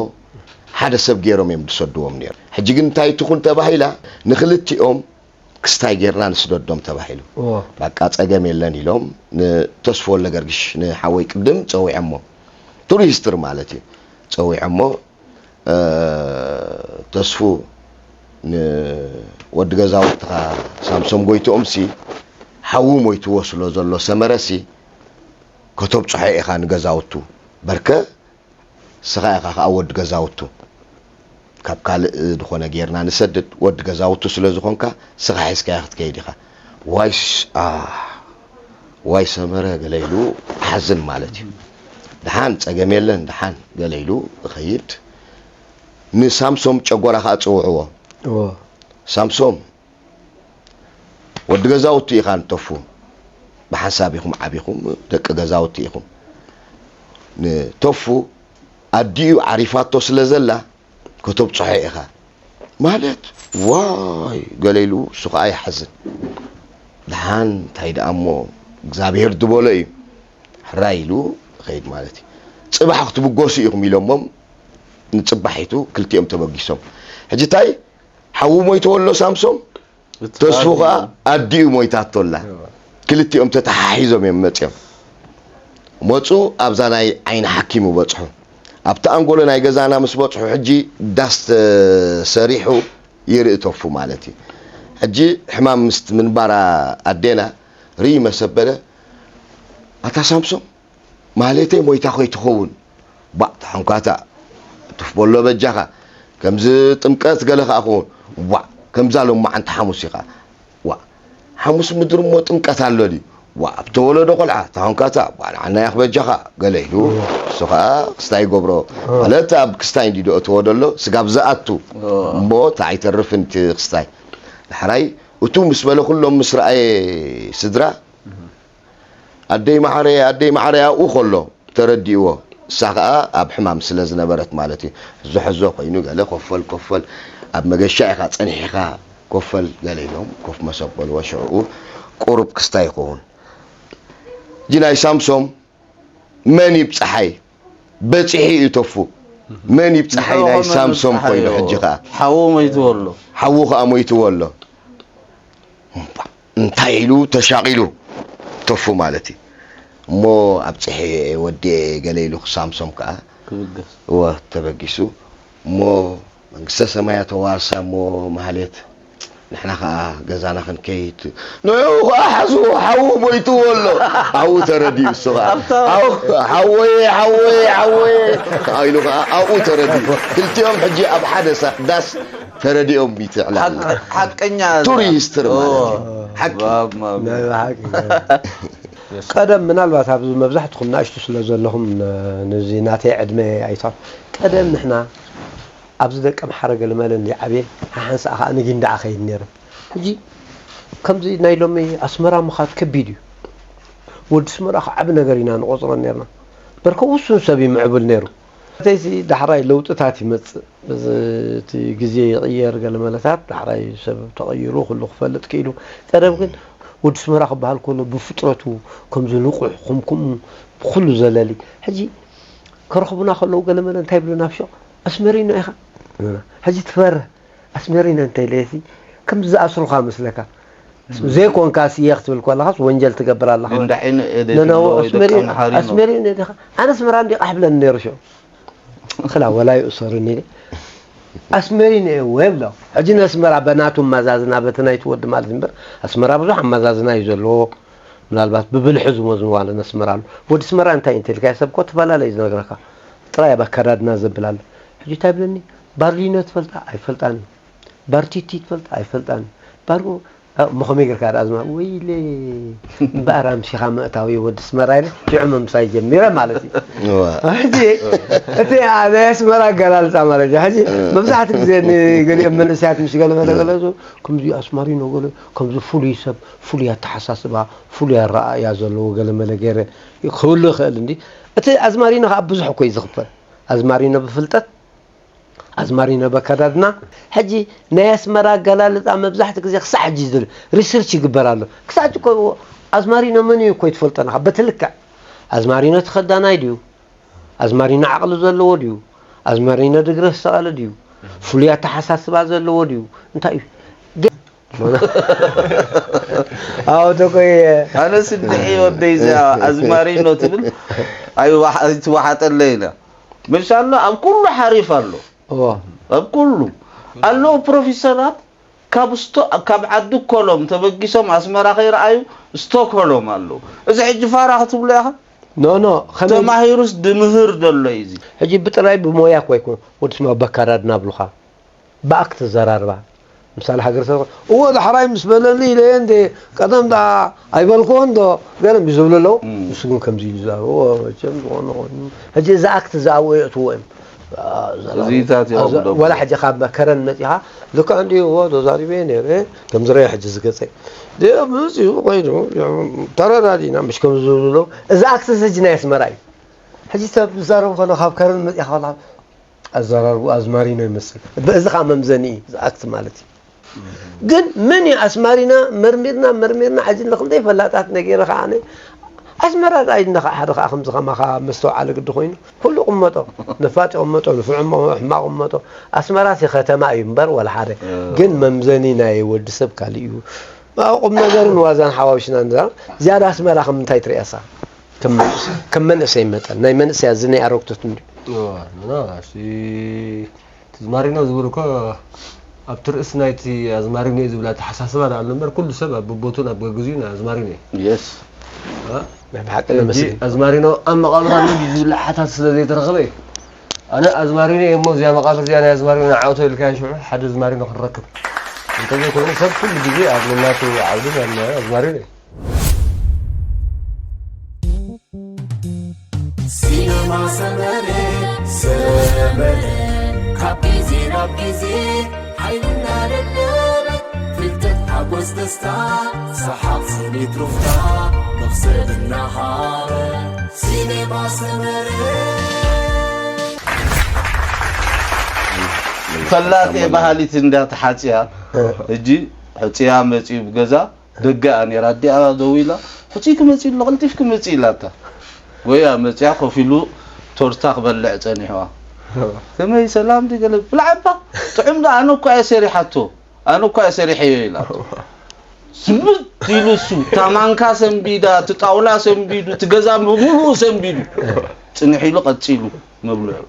ሓደ ሰብ ገይሮም እዮም ዝሰድዎም ነይሮም። ሕጂ ግን እንታይ ትኹን ተባሂላ፣ ንኽልቲኦም ክስታይ ጌርና ንስደዶም ተባሂሉ። ባቃ ጸገም የለን ኢሎም ንተስፎ ወልደገርግሽ ንሓወይ ቅድም ጸዊዖሞ፣ ቱሪስትር ማለት እዩ። ጸዊዖሞ ተስፉ ንወዲ ገዛውትኻ ሳምሶም ጎይትኦም ሲ ሓዉ ሞይትዎ ስለ ዘሎ ሰመረ ሲ ከተብፅሖ ኢኻ ንገዛውቱ። በርከ ስኻ ኢኻ ከዓ ወዲ ገዛውቱ። ካብ ካልእ ዝኾነ ጌርና ንሰድድ፣ ወዲ ገዛውቱ ስለ ዝኾንካ ስኻ ሒዝካዮ ክትከይድ ኢኻ። ዋይስ ዋይ ሰመረ ገለ ኢሉ ሓዝን ማለት እዩ። ደሓን ጸገም የለን ደሓን ገለ ኢሉ እኸይድ። ንሳምሶም ጨጎራ ከዓ ጽውዕዎ። ሳምሶም ወዲ ገዛውቲ ኢኻ ንተፉ። ብሓንሳብ ኢኹም ዓቢኹም ደቂ ገዛውቲ ኢኹም። ንተፉ ኣዲኡ ዓሪፋቶ ስለ ዘላ ከተብፅሖ ኢኻ ማለት ዋይ ገለ ኢሉ እሱ ከዓ ይሓዝን። ደሓን እንታይ ደኣ እሞ እግዚኣብሔር ዝበሎ እዩ። ሕራይ ኢሉ ኸይድ ማለት እዩ። ጽባሕ ክትብገሱ ኢኹም ኢሎሞም ንጽባሒቱ ክልቲኦም ተበጊሶም። ሕጂ እንታይ ሓዉ ሞይትዎ ኣሎ ሳምሶም ተስፉ ከዓ ኣዲኡ ሞይታቶ ኣላ። ክልቲኦም ተተሓሒዞም እዮም መፅዮም። መፁ ኣብዛ ናይ ዓይኒ ሓኪም በፅሑ። ኣብቲ ኣንጎሎ ናይ ገዛና ምስ በፅሑ ሕጂ ዳስ ተሰሪሑ ይርኢ ተፉ ማለት እዩ። ሕጂ ሕማም ምስቲ ምንባራ ኣዴና ርኢ መሰበለ ኣታ ሳምሶም ማለተይ ሞይታ ከይትኸውን ባእ ተሓንኳታ ትፍበሎ በጃኻ ከምዚ ጥምቀት ገለ ከኣ ክኸውን ዋእ ከምዛ ሎማዓንቲ ሓሙስ ኢኻ ዋእ ሓሙስ ምድሪ እሞ ጥምቀት ኣሎ ድዩ ዋእ ኣብ ተወለዶ ቆልዓ ተሓንኳታ ባእ ንዓናያ ክበጃኻ ገለ ኢሉ እሱ ከኣ ክስታይ ይገብሮ ማለት ኣብ ክስታይ እንዲዶ እትወደሎ ስጋብ ዝኣቱ እሞ እቲ ኣይተርፍን እቲ ክስታይ ዳሕራይ እቱ ምስ በለ ኩሎም ምስ ረኣየ ስድራ ኣደይ ማዓረይ ኣደይ ማዓረይ ኣብኡ ከሎ ተረዲእዎ እሳ ከኣ ኣብ ሕማም ስለ ዝነበረት ማለት እዩ ሕዞ ሕዞ ኮይኑ ገለ ኮፈል ኮፈል ኣብ መገሻ ኢኻ ጸኒሕኻ ኮፈል ገለ ኢሎም ኮፍ መሰብ በልዎ ሽዕኡ ቁሩብ ክስታይ ይኸውን እጂ ናይ ሳምሶም መን ይብጽሓይ በጺሒ እዩ ተፉ መን ይብጽሓይ ናይ ሳምሶም ኮይኑ ሕጂ ከኣ ሓዉ ሞይትዎ ኣሎ ሓዉ ከኣ ሞይትዎ ኣሎ እንታይ ኢሉ ተሻቒሉ ተፉ ማለት እዩ እሞ ኣብፅሐ ወዲኤ ገለ ኢሉ ክሳምሶም ከዓ ክብገስ እወ ተበጊሱ እሞ መንግስተ ሰማያ ተዋርሳ እሞ ማህሌት ንሕና ከዓ ገዛና ክንከይድ ንኡ ከዓ ሓዝዎ ሓዉ ሞይትዎ ኣሎ ኣብኡ ተረዲኡ እሱ ከዓ ሓወየ ሓወየ ሓወየ ኢሉ ከዓ ኣብኡ ተረዲኡ ክልቲኦም ሕጂ ኣብ ሓደ ሳዳስ ተረዲኦም ይትዕላል ሓቀኛ ቱሪ ሂስትሪ ማለት እዩ ሓቂ ቀደም ምናልባት ኣብዚ መብዛሕትኹም ናእሽቱ ስለ ዘለኹም ነዚ ናተይ ዕድመ ኣይታ ቀደም ንሕና ኣብዚ ደቀ ምሓረ ገለመለ እንዲ ዓብየ ሓሓንሳእ ከዓ ንጊንዳዓ ከይድ ነይረ ሕጂ ከምዚ ናይ ሎሚ ኣስመራ ምኻድ ከቢድ እዩ ወዲ ስመራ ከዓ ዓቢ ነገር ኢና ንቆፅሮ ነርና በርከ ውሱን ሰብ ይምዕብል ነይሩ ተይሲ ዳሕራይ ለውጥታት ይመፅእ እዚ እቲ ግዜ ይቕየር ገለ መለታት ዳሕራይ ሰብ ተቐይሩ ኩሉ ክፈልጥ ክኢሉ ቀደም ግን ወዲ ስመራ ክበሃል ከሎ ብፍጥረቱ ከምዚ ንቑሕ ከምኩምኡ ብኩሉ ዘለሊ ሕጂ ከረኽቡና ከለዉ ገለ መለ እንታይ ይብሉና ኣብ ሸቕ ኣስመሪኖ ኢኻ ሕጂ ትፈርህ ኣስመሪኖ እንተኢለሲ ከም ዝኣስሩኻ መስለካ ዘይኮንካ ስየ ክትብል ከለኻስ ወንጀል ትገብር ኣለኻ ኣስመሪኖ ኢኻ ኣነ ኣስመራ እንዲቓ ሕብለኒ ነይሩ ሽዑ ክላ ወላ ይእሰሩኒ ኢለ ኣስመሪኖ እየ እብሎ ሕጂ ነስመራ በናቱ መዛዝና በቲ ናይቲ ወዲ ማለት እምበር ኣስመራ ብዙሕ ኣመዛዝና እዩ ዘለዎ ምናልባት ብብልሒ ዝመዝንዋ ነስመራ ኣሎ ወዲ ስመራ እንታይ እንተልካዮ ሰብ እኮ ተፈላለዩ ዝነግረካ ጥራይ ኣብ ኣከዳድና ዘብል ኣሎ ሕጂ እንታይ ብለኒ ባርሊኖ ትፈልጣ ኣይፈልጣን ባርቲቲ ትፈልጣ ኣይፈልጣን ባርጎ እሞ ከመይ ጌርካ ደኣ ዝማ ወይለ እምበኣር ኣምሲኻ ምእታው እዩ ወዲ ስመራ ኢለ ሽዑ ምምሳይ ጀሚረ ማለት እዩ ሕጂ እቲ ናይ ኣስመራ ኣገላልፃ ማለት እዩ ሕጂ መብዛሕቲ ግዜ ንገሊኦም መንእሰያት ምስ ገለ መለ ገለ ከምዚ ኣስማሪኖ ገለ ከምዚ ፍሉይ ሰብ ፍሉይ ኣተሓሳስባ ፍሉይ ኣረኣእያ ዘለዎ ገለ መለ ገይረ ክህሉ ይኽእል እንዲ እቲ ኣዝማሪኖ ከዓ ብዙሕ እኮ እዩ ዝኽፈል ኣዝማሪኖ ብፍልጠት ኣዝማሪኖ በከዳድና ሕጂ ናይ ኣስመራ ኣገላልፃ መብዛሕቲ ግዜ ክሳዕ ሕጂ ዝብል ሪሰርች ይግበር ኣሎ ክሳዕ ሕጂ እኮ ኣዝማሪኖ መን እዩ እኮ ይትፈልጦ ንኻ በቲ ልክዕ ኣዝማሪኖ ተኸዳናይ ድዩ ኣዝማሪኖ ዓቕሊ ዘለዎ ድዩ ኣዝማሪኖ ድግረ ዝተቐለ ድዩ ፍሉይ ኣተሓሳስባ ዘለዎ ድዩ እንታይ እዩ ኣዎ ተቆየ። ኣነስ እንድዒ ወደይ እዚኣ ኣዝማሪኖ ትብል ኣይዋሓ- ኣይትወሓጠለይ ኢላ። መሻላ ኣብ ኩሉ ሓሪፍ ኣሎ። እዎ ኣብ ኩሉ ኣለዉ ፕሮፌሰራት ካብ ስቶ ካብ ዓዲ ኮሎም ተበጊሶም ኣስመራ ከይረኣዩ ስቶክሆሎም ኣለዉ። እዚ ሕጂ ፋራ ክትብሎ ኢኻ። ኖ ኖ ከመይ ተማሂሩስ ድምህር ዘሎ እዩ እዚ። ሕጂ ብጥራይ ብሞያ እኮ ኣይኮን ወዲ ስማ በካራድ ናብሉኻ ብኣክ ተዘራርባ ምሳሌ ሃገር ሰብ እዎ ዳሕራይ ምስ በለኒ ኢለ እንደ ቀደም ዳ ኣይበልክዎን ዶ ገለ ዝብሉ ኣለዉ። ንሱ ግን ከምዚ ኢሉ ዝዛረቡ እዎ መቸም ዝኾነ ኮይኑ ሕጂ እዚ ኣክት ዝኣዎ የእትዎ እዮም። እዚታት እዮም ኣብ ደቦ። ወላ ሕጂ ካብ መከረን መፂኻ ልክዕ እንዲዎ ተዛሪበ ነይረ ከም ዝረአ ሕጂ ዝገፀ ድኦም መፂኡ ኮይኑ ተረዳዲና ምሽ ከም ዝብሉ ኣለዉ። እዚ ኣክትስ ሕጂ ናይ ኣስመራ እዩ። ሕጂ ሰብ ዝዛረብ ከሎ ካብ ከረን መፂኻ ከላ ኣዘራርቡ ኣዝማሪኖ ይመስል። በዚ ከዓ መምዘኒ እዩ ዝኣክት ማለት እዩ። ግን መን እዩ ኣስማሪና መርሚርና መርሚርና ሕጂ ንክልተይ ፈላጣት ነጊረ ከዓ ኣነ ኣስመራ ርኣይ እንዳ ሓደ ከዓ ከምዚ ከማኻ መስተውዓሊ ግዲ ኮይኑ ኩሉ ቅመጦ ነፋጥ ይቕመጦ ንፍዑ ሕማቕ ቅመጦ ኣስመራ ሲ ከተማ እዩ እምበር ወላ ሓደ ግን መምዘኒ ናይ ወዲ ሰብ ካልእ እዩ። ኣብ ቁም ነገርን ዋዛን ሓዋዊሽና ንዛ ዝያዳ ኣስመራ ከም እንታይ ትርእያሳ? ከም መንእሰይ መጠን ናይ መንእሰይ ኣዚ ናይ ኣረግቶት እንዲ ኣዝማሪኖ ዝብል እኮ ኣብቲ ርእሲ ናይቲ ኣዝማሪኖ እዩ ዝብል ኣተሓሳስባ ዳ ኣሎ እምበር ኩሉ ሰብ ኣብ ቦቱን ኣብ ገግዚኡን ኣዝማሪኖ እዩ። የስ ናይ ብሓቂ ነመስግን ኣዝማሪኖ ኣብ መቓብር ኣሎ ድዩ ዝብል ሓታት ስለ ዘይተረኸበ እዩ። ኣነ ኣዝማሪኖ እየ እሞ እዚኣ መቓብር እዚኣ ናይ ኣዝማሪኖ ንዓውቶ ኢልካዮ ሽዑ ሓደ ኣዝማሪኖ ክንረክብ እንተዘይኮይኑ ሰብ ኩሉ ግዜ ኣብ ነናቱ ዓውዲ ናብ ናይ ኣዝማሪኖ እዩ። ሲነማ ሰመረ ሰመረ ካብ ግዜ ናብ ግዜ ሓይልና ደለበ ፍልጠት ሓጎስ ደስታ ሰሓቕ ስኒት ሩፍታ መኽሰብ እናሃበ ሲነማ ሰመረ ፈላጤ ባህሊት እንዳ ተሓፅያ እጂ ሕፅያ መፂኡ ብገዛ ደገኣ ነይራ ኣዲኣ ደው ኢላ ሕፅይ ክመፅእ ኣሎ ቀልጢፍ ክመፅእ ኢላታ ጎያ መፅያ ኮፍ ኢሉ ቶርታ ክበልዕ ፀኒሕዋ ከመይ ሰላም ድገለ ብላዕባ ጥዑም ዶ ኣነ እኳ እየ ሰሪሓቶ ኣነ እኳ እየ ሰሪሐዮ ኢላቶ ስምጥ ኢሉ እሱ እታ ማንካ ሰንቢዳ እቲ ጣውላ ሰንቢዱ እቲ ገዛ ብምሉኡ ሰንቢዱ ፅንሕ ኢሉ ቀፂሉ መብልዑ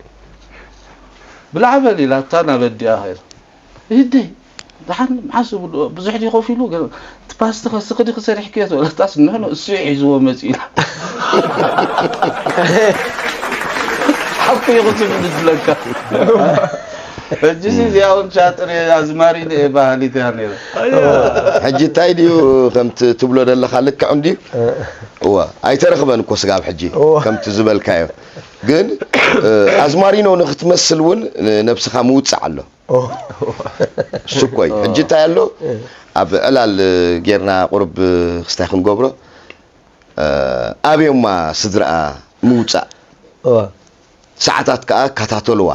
ብላዕ በል ኢላታ ናብ ኣዲኣ ከይዳ ህደይ ደሓን መዓስ ዝብሉ ብዙሕ ድዩ ከፊሉ ገለ እቲ ፓስቲ ከስኺ ድኺ ሰሪሕክዮ ዝበለታስ ንሕኑ እሱ እዩ ሒዝዎ መፂኡ ኢላ ሓቁ እዩ ክትብል ዝለካ ሕጂ እዚኣ እውን ሻጥር ኣዝማሪኖ እየ ባህሊት እያ ነይራ ሕጂ እንታይ ድዩ ከምቲ ትብሎ ዘለካ ልክዕ እንድዩ እወ ኣይተረኽበን እኮ ስጋብ ሕጂ ከምቲ ዝበልካዮ ግን ኣዝማሪኖ ንክትመስል እውን ነብስኻ ምውፃዕ ኣሎ እሱ እኮ እዩ ሕጂ እንታይ ኣሎ ኣብ ዕላል ጌርና ቁርብ ክስታይ ክንገብሮ ኣብዮማ ስድርኣ ምውፃእ ሰዓታት ከዓ ከታተልዋ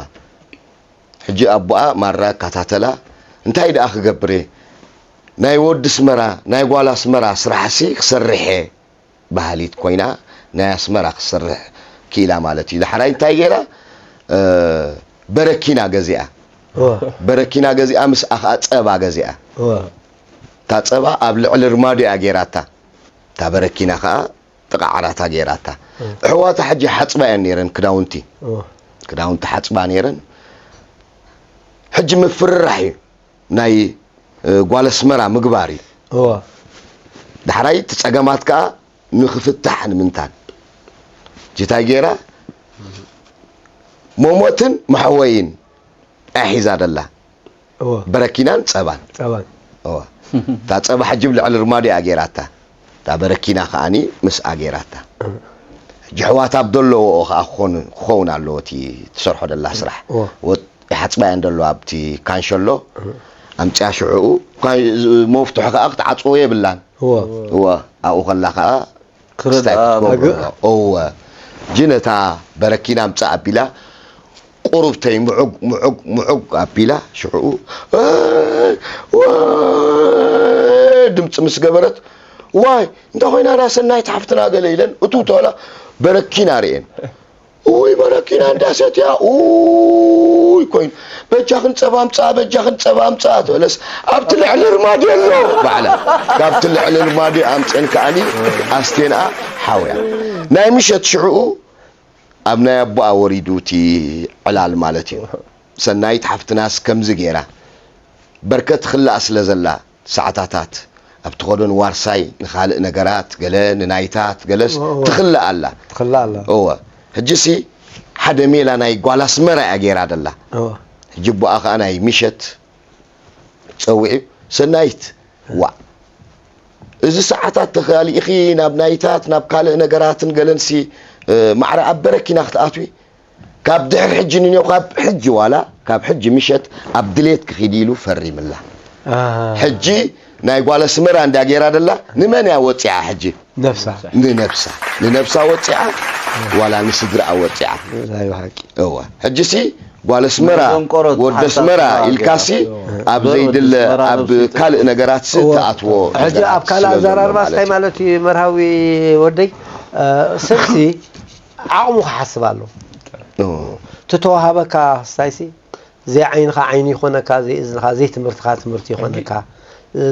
ሕጂ ኣቦኣ ማራ ከታተላ እንታይ ደኣ ክገብር እየ ናይ ወዲ ኣስመራ ናይ ጓል ኣስመራ ስራሕሲ ክሰርሕ እየ በሃሊት ኮይና ናይ ኣስመራ ክትሰርሕ ክኢላ ማለት እዩ። ዳሕራይ እንታይ ገይራ በረኪና ገዚኣ በረኪና ገዚኣ ምስኣ ከዓ ፀባ ገዚኣ እታ ፀባ ኣብ ልዕሊ ርማዶ እያ ገይራታ እታ በረኪና ከዓ ጥቃ ዓራታ ገይራታ ኣሕዋታ ሕጂ ሓፅባ እየን ነይረን ክዳውንቲ ክዳውንቲ ሓፅባ ነይረን ሕጂ ምፍርራሕ እዩ ናይ ጓል ኣስመራ ምግባር እዩ። እወ። ዳሕራይ እቲ ጸገማት ከኣ ንኽፍታሕ ንምንታን። ጅታይ ገይራ መሞትን መሕወይን ኣያ ሒዛ ደላ። እወ። በረኪናን ጸባን። ጸባን። እወ። እታ ጸባ ሕጂ ብልዕሊ ርማዶ እያ ገይራታ። እታ በረኪና ከኣኒ ምስኣ ገይራታ። ሕጂ ኣሕዋታ ኣብ ዘለዎኦ ከኣ ክኾኑ ክኸውን ኣለዎ እቲ ትሰርሖ ደላ ስራሕ። እወ። ወ- ይሓፅባ እየን ዘሎ ኣብቲ ካንሸሎ ኣምፅያ ሽዕኡ መፍትሑ ከዓ ክትዓፅዎ የብላን እወ ኣብኡ ከላ ከዓ ክስታይ ክትገብሮ እወ ጂ ነታ በረኪና ኣምፅኣ ኣቢላ ቁሩብተይ ምዑግ ምዑግ ምዑግ ኣቢላ ሽዕኡ ድምፂ ምስ ገበረት ዋይ እንተ ኮይና ዳ ሰናይት ሓፍትና ገለ ኢለን እቱ ተላ በረኪና ርኤን እውይ በረኪና እንዳሰትያ፣ እውይ ኮይኑ፣ በጃኽን ጸባ ኣምጽኣ፣ በጃኽን ጸባ ኣምጽኣ ትበለስ፣ ኣብቲ ልዕሊ ርማዲ ኣሎ ባዕላ። ካብቲ ልዕሊ ርማዲ ኣምጽአን ከኣኒ ኣስቴንኣ ሓውያ። ናይ ምሸት ሽዕኡ ኣብ ናይ ኣቦኣ ወሪዱ እቲ ዕላል ማለት እዩ። ሰናይት ሓፍትናስ ከምዚ ገይራ፣ በርከት ትኽላእ ስለ ዘላ፣ ሰዓታታት ኣብ ትኸዶን ዋርሳይ ንኻልእ ነገራት፣ ገለ ንናይታት፣ ገለስ እወ፣ እወ። ትኽላእ ኣላ። ትኽላእ ኣላ። እወ። ሕጂሲ ሓደ ሜላ ናይ ጓል ኣስመራ እያ ገይራ ደላ። እወ። ሕጂ ኣቦኣ ኸኣ ናይ ምሸት ጸዊዑ፣ "ሰናይት፣ ዋእ፣ እዚ ሰዓታት ተኻሊእኺ ናብ ናይታት፣ ናብ ካልእ ነገራትን ገለንሲ፣ እ፣ ማዕረ ኣብ በረኪና ክትኣትዊ፣ ካብ ድሕሪ ሕጂ ንኔው፣ ካብ ሕጂ ዋላ፣ ካብ ሕጂ ምሸት ኣብ ድሌት ክኺድ" ኢሉ ፈሪምላ። ኣሃ። ሕጂ ናይ ጓል ኣስመራ እንዳ ገይራ ደላ፣ ንመን እያ ወጺዓ ሕጂ? ነብሳ። ንነብሳ። ንነብሳ ወጺዓ፣ ዋላ ንስድራኣ ወጺዓ? ናይ ብሓቂ። እወ። ሕጂሲ ጓል ኣስመራ፣ ናይ ደንቆሮ ወዲ ሓሳብ ኣስመራ ተባሂሉ። ኢልካሲ፣ እወ። ኣብ ወዲ ዘይድለ፣ ኣስመራ ኣብ ነብሱ ካልእ ይጥፋእ። ነገራትሲ እወ። ትኣትዎ ሕጂ ኣብ ነገራት ካልእ ስለ ዘሎ ኣዘራርባ ማለት እንታይ እዩ። ማለት እዩ መርሃዊ ወደይ? እ፣ ሰብሲ ዓቕሙ ክሓስብ ኣሎ። እወ። እቲ ተዋሃበካ ስታይሲ፣ ዘይዓይንኻ ዓይኒ ይኾነካ፣ ዘይእዝንኻ፣ ዘይትምህርትኻ ትምህርቲ ይኾነካ፣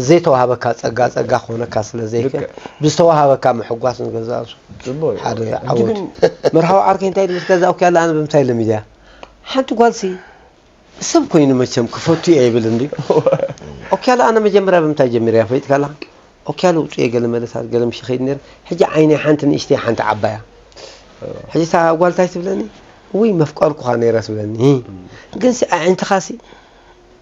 ዘይተዋሃበካ ጸጋ ጸጋ ክኾነካ ስለ ዘይክእል፣ ልክዕ። ብዝተዋሃበካ ምሕጓስ ንገዛእ ርእሱ ጽቡቅ እዩ። ሓደ ሕጂ ዓወት። ግን መርሃዊ ዓርከይ እንታይ ኢሉ፣ ከዛ ኦኬ ኣላ፣ ኣነ ብምንታይ ኢለ ሚድያ? ሓንቲ ጓልሲ ሰብ ኮይኑ መቸም ክፈቱ እየ ይብል እንዲ። ኦኬ ኣላ፣ ኣነ መጀመርያ ብምንታይ ጀሚረ እያ ፈሊጥካ ኣለኻ? ኦኪያሎ ውጹየ ገለ መለሳት ገለ ምሽ ይኸይድ ነይረ። ሕጂ ዓይነይ ሓንቲ ንእሽተይ ሓንቲ ዓባያ። ሕጂ እታ ጓል እንታይ ትብለኒ? ውይ መፍቀርኩኻ ነይረ ትብለኒ። ግንሲ ኣዒንትኻሲ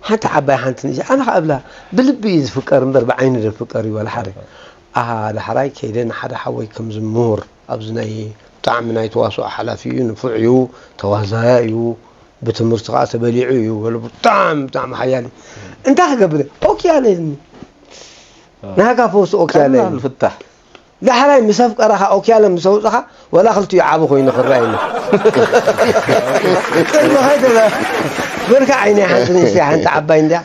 ሓንቲ ዓባይ ሓንቲ ንእሽተይ። ኣነ ኸዓ እብላ ብልቢ እዩ ዝፍቀር እምበር ብዓይኒ ዶ ይፍቀር እዩ ዋላ ሓደ። ኣሃ ዳሕራይ ከይደ ንሓደ ሓወይ ከምዚ ምሁር ኣብዚ ናይ ብጣዕሚ ናይ ተዋስኦ ሓላፊ እዩ፣ ንፉዕ እዩ፣ ተዋዛያ እዩ፣ ብትምህርቲ ኸዓ ተበሊዑ እዩ በሉ። ብጣዕሚ ብጣዕሚ ሓያል እዩ። እንታይ ክገብር እየ? ኦኪያሎ ኢልኒ። ናጋ ፈውሲ ኦኪያለ ቀላል ፍታሕ። ዳሕራይ ምስ ኣፍቀረኻ ኦኪያለ ምስ ኣውፅኻ ዋላ ክልቲኡ ዓቢ ኮይኑ ክረኣየኒ። ቅድሚ ኸይድ በልካ ዓይነይ ሓንቲ ንእሽተይ ሓንቲ ዓባይ እንድያ።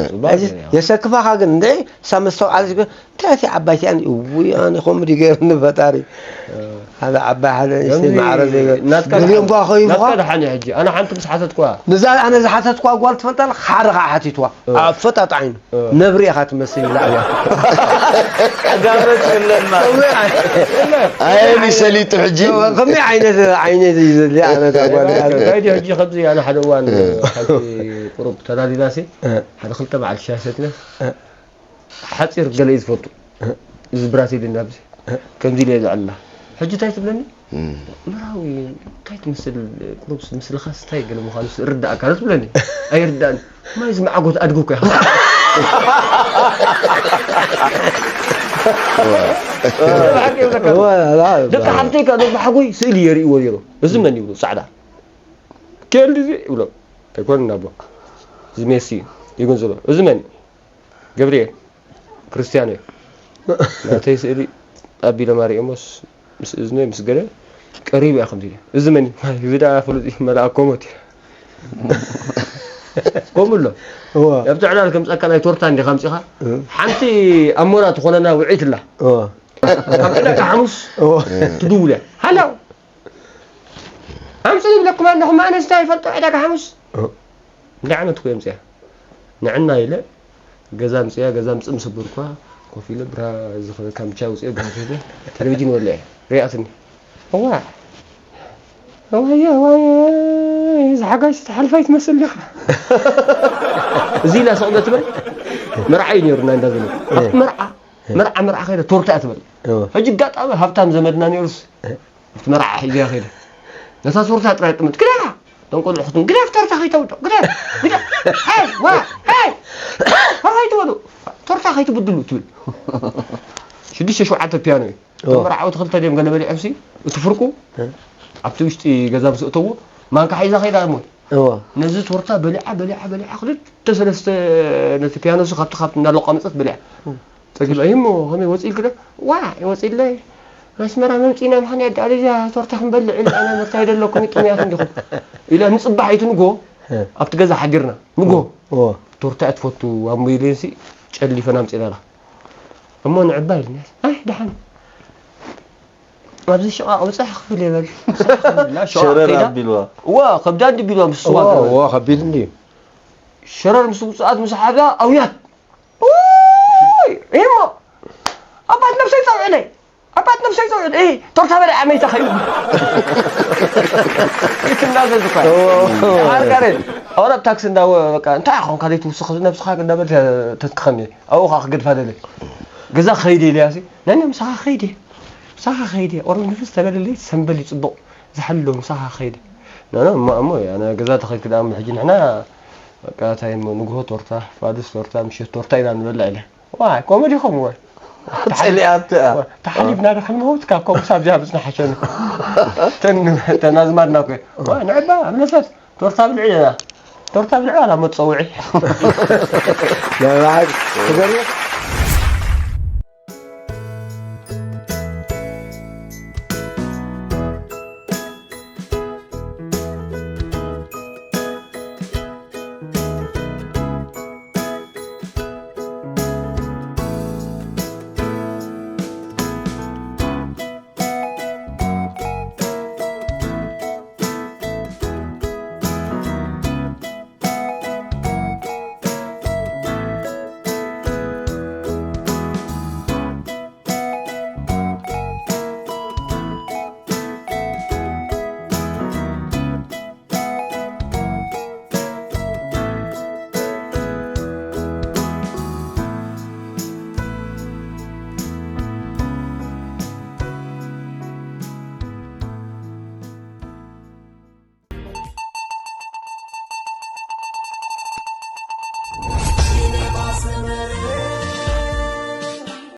ጽቡቅ ሕጂ እያ። የሰክፋኻ ግን እንደ እሳ መስተውዓለት ግን እንታይ እቲ ዓባይ እቲኣን እውይ ኣነ ከምኡ ድዩ ገይሩኒ ፈጣሪ። ሓደ ዓባይ ሓደ ንእሽተይ ከምዚ ማዕረ ዘይገ-፣ ናትካ ሚልዮን ደሓን፣ ጓ ኸይብኻ። ናትካ ደሓን እዩ ሕጂ። ኣነ ሓንቲ ምስ ሓተትኳ። ንዛ ኣነ ዝሓተትኳ ጓል ትፈልጣ ኣለኻ? ሓደ ኸዓ ሓቲትዋ። እ። ኣፈጣጥ ዓይኑ። እ። ነብሪ ኢኻ ትመስል ኢላ እያ። ዓጋመ ትብለና። ከመይ ዓይ-፣ ኣየኒ ሰሊጡ ሕጂ? ከመይ ዓይነት ዓይነይ እዩ ዘድልያ ኣነ እታ ጓል እያ። እንታይ ድዩ ሕጂ ከምዚ ኣነ ሓደ እዋን እ። ሓንቲ ቁሩብ ተላሊናሲ እ። ሓደ ክልተ በዓል ሻሂ ሰቲና እ። ሓጺር ገለ እዩ ዝፈቱ። እዚ ብራስ ኢልና ኣብዚ ከምዚ ኢለ እየ ዘዕልና። ሕጂ እንታይ ትብለኒ? እም። መርሃዊ እንታይ ትመስል ቁሩብ ምስልኻስ እንታይ ገለ ምዃኑስ እርዳእካ ዶ ትብለኒ? ኣይርዳእን። ማይ ዝመዓጎት ኣድጊ እኮ ኢኻ። ብሓቂ ይብለካ። እወ፣ ላ፣ ደቂ ላ። ሓፍተይ ከኣ ዶ ብሓጎይ ስእሊ የርእይዎ ነይሩ። እዚ መን ይብሉ? ጻዕዳ። ኬል ድዚ ይብሎ። ኣይኮነን ኣቦ። እዚ ሜሲ እዩ። ይግንዝሎ። እዚ መን? ገብርኤል ክርስትያን እዩ። ናተይ ስእሊ ኣቢለ ማርያሞስ ምስ እዝነ ምስ ገለ ቀሪቡ እያ ከምዚ ኢለ። እዚ መን እዩ? እዚ ደኣ ፍሉጥ እዩ፣ መልኣክ ኮሞት እዩ። ከምኡ ኣሎ። እወ። ኣብቲ ዕላል ከምፀካ ናይ ቶርታ እንዲኻ ኣምፂኻ? እ። ሓንቲ ኣሞና ትኾነና ውዒት ኣላ። እወ። ኣብ ዕዳጋ ሓሙስ እወ። ትድውል እያ። ሃሎ። ኣምፅኡ ይብለኩም ኣለኹ፣ ኣነስ እንታይ ይፈልጦ ዕዳጋ ሓሙስ? እ። እንዳ ዓመት እኮ የምፅያ። ንዕና ኢለ ገዛ ኣምፅያ፣ ገዛ ኣምፅእ ምስ በልኳ፣ ኮፍ ኢለ ብራ-፣ እዚ ኸ-፣ ካምቻ ኣውፅኤ፣ ብራ ሒዘ፣ ቴሌቪዥን ወሊዐ። ሪኣትኒ። እዋ። እዋየ፣ እዋየ፣ እዚ ሓጋይ ዝተሓልፋ ይትመስል ዲኻ? እዚ ኢላ ስቕ ዶ ትብል? መርዓ እዩ ነይሩና እንዳ ዘሎ። ኣብቲ መርዓ፣ መርዓ፣ መርዓ ከይደ ቶርታ እያ ትብል። እወ። ሕጂ ኣጋጣሚ ሃብታም ዘመድና ነይሩስ፣ ኣብቲ መርዓ ሒዘያ ከይደ። ነታ ቶርታ ጥራይ ጥምት። ግዳ! እቶም ቆልዑ ክትም-፣ ግዳ ፍተርታ ከይተውዶ። ግዳ! ግዳ! ሃይ! ዋ! ሃይ! ሃይ ትበሉ! ቶርታ ከይትብድሉ ትብል። ሽዱሽተ ሸውዓተ ፒያኖ እዩ። እቶም እወ። መርዓውቲ ክልተ ድዮም ገለ በሊዖምሲ፣ እቲ ፍርቁ እ። ኣብቲ ውሽጢ ገዛ ምስ እተዎ፣ ማንካ ሒዛ ከይዳ እሞ። እወ። ነዚ ቶርታ በሊዓ፣ በሊዓ፣ በሊዓ፣ ክልተ ሰለስተ ነቲ ፒያኖሲ ካብቲ፣ ካብቲ እናለቋመጸት በሊዓ። እ። ጸጊባ፣ "እሞ ከመይ ወጺእልኪ ዶ?" "ዋ፣ ወጺእለይ። ኣስመራ መምጺእና ምዃን እያ፣ ደኣ እዚኣ ቶርታ ክንበልዕ ኢልና፣ መርታ ይደለኩም፣ ይጥምያት እንዲኹም?" ኢላ፣ ንጽባሕ ኣይትንጎ፣ እ። ኣብቲ ገዛ ሓዲርና። ንጎ፣ እወ። ቶርታ እያ ትፈቱ፣ ኣምቡሌንሲ ጨሊፈን ኣምጺእናላ። እሞ ንዕባ ኢልናስ፣ ኣይ፣ ደሓን። ኣብዚ ሽቓቕ ብፅሕ ክብል የበል። ብፅሕ ክብል፣ ና ሽቓቕ ሸረር ከይዳ። ኣቢልዋ። ዋ፣ ከብዳ እንዲ ቢልዋ ምስ ስዋ እዋ ገበል። እዋ ከቢድ እንድዩ። ሸረር ምስ ውፅኣት ምስ ሓብዳ ኣውያት። ውይ፣ እሞ ኣባት ነብሰይ ፀውዕለይ። ኣባት ነብሰይ ፀውዕለይ። እይ፣ ቶርታ በልዓ መይታ ኸይዱ። ይትናዘዝ እኳ። ዓርካሪ። ኣወራ ኣብ ታክሲ እንዳወ በቃ እንታይ ኾንካ ዘይትውስኽ ነብስኻ እንዳበል ተትክኸኒ። ኣብኡ ኸዓ ክገድፋ ደለ። ገዛ ኸይደ ኢለያ ሲ። ናይ ምሳኻ ኸይደ። ምሳኻ ኸይደ። ኦሮ ንፍስ ተበለለይ ሰንበል ይፅቡቕ። ዝሓልሎ ምሳኻ ኸይደ። ኖ ኖ እሞ እሞ ኣነ ገዛ ተኸይድክ ደኣ እሞ ሕጂ ንሕና በቃ እንታይ እሞ ንግሆ ቶርታ፣ ፋድስ ቶርታ፣ ምሸት ቶርታ ኢና ንበልዕ ኢለ። ዋይ ኮመዲ ኸም ወ። ጸሊኣት ተሓሊፍና ዶ ክንመውት ካብ ከምኡ ሳብ ዚኣ ብጽና ሓሸኒ። ተን ተን ኣዝማድና እኮ። ዋይ ንዕባ ኣብ ነፈስ ቶርታ ብልዕ ኢና። ቶርታ ብልዕ ኣላ መጸውዒ። ናይ በዓል ትገርም